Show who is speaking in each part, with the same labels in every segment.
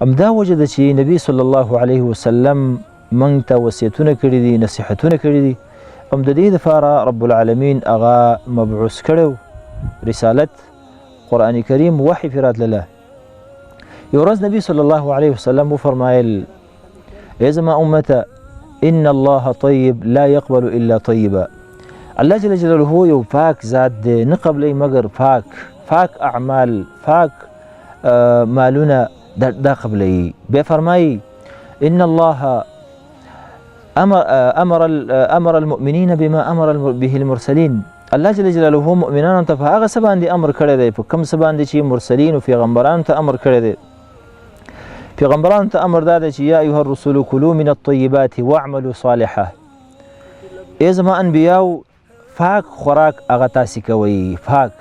Speaker 1: همدا وجه ده چې نبی صلی الله علیه وسلم موږ ته وصیتونه کړي دي، نصیحتونه کړي دي. هم د دې لپاره رب العالمین هغه مبعوث کړو، رسالت قرآن کریم وحی پرې راتلله. یو ورځ نبی صلی الله علیه وسلم وفرمایل: ای زما امته، ان الله طیب لا يقبل الا طیبا. الله جل جلاله یو پاک ذات دی، نه قبلوي مګر پاک، پاک اعمال، پاک مالونه دا قبلوي. بیا فرمایي: ان الله امر امر امر المؤمنین بما امر به المرسلین. الله جل جلاله مؤمنانو ته په هغه څه باندې امر کړی دی په کوم څه باندې چې مرسلین او پیغمبرانو ته امر کړی دی. پیغمبرانو ته امر دا دی چې یا ایها الرسل کلوا من الطیبات واعملوا صالحا. ای زما انبیاو، پاک خوراک هغه تاسې کوئ، پاک،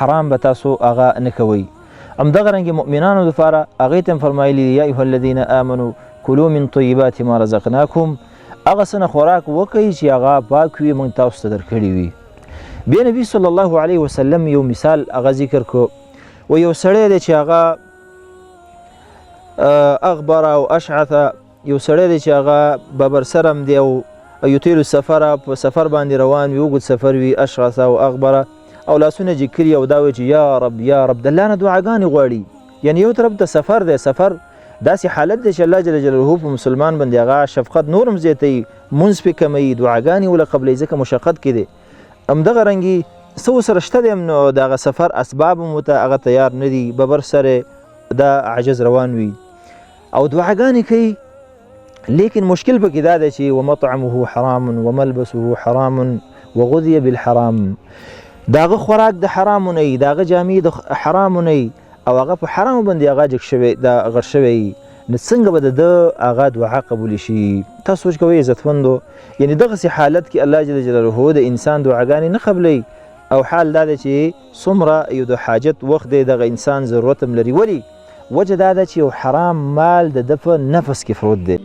Speaker 1: حرام به تاسو هغه نه کوئ. همدغه رنګ مؤمنانو دپاره هغې ته هم فرمایلي: یا ایها الذین آمنو کلوا من طیبات ما رزقناکم. هغه څه نه خوراک وکئ چې هغه پاک وي، موږ تاسو ته درکړي وي. بیا نبی صلی الله علیه وسلم یو مثال هغه ذکر کو و یو سړی دی چې هغه اغبر او اشعث، یو سړی دی چې هغه ببر سرم دی او یطیل السفر، په سفر باندې روان وي، اوږد سفر وي، اشعث او اغبره او لاسونه جګ کړي او دا وایي چې یا رب یا رب، د الله نه دعاګانې غواړي. یعنی یو طرف ته سفر دی، سفر داسې حالت دی چې الله جل جلاله په مسلمان باندې هغه شفقت نور هم زیاتوي، مونځ پې کموي، دعاګانې وله قبلوي، ځکه مشقت کې دی. همدغه رنګي څه ورسره شته دی هم، نو د هغه سفر اسباب هم ورته هغه تیار نه دي، ببر سره دا عاجز روان وي او دعاګانې کوي. لیکن مشکل پکې دا دی چې ومطعمه حرام وملبسه حرام وغذي بالحرام. د هغه خوراک د حرامو نه وي، د هغه جامې د حرامو نه وي او هغه په حرامو باندې هغه جګ شوی دا غټ شوی، نو څنګه به د ده هغه دعا قبول شي؟ تاسو سوچ کوئ عزتمندو، یعنی دغسې حالت کې الله جل جلاله د انسان دعاګانې نه قبلوي. او حال دا دی چې څومره یو د حاجت وخت دی، دغه انسان ضرورت هم لري. ولې؟ وجه دا ده چې یو حرام مال د ده په نفس کې پروت دی.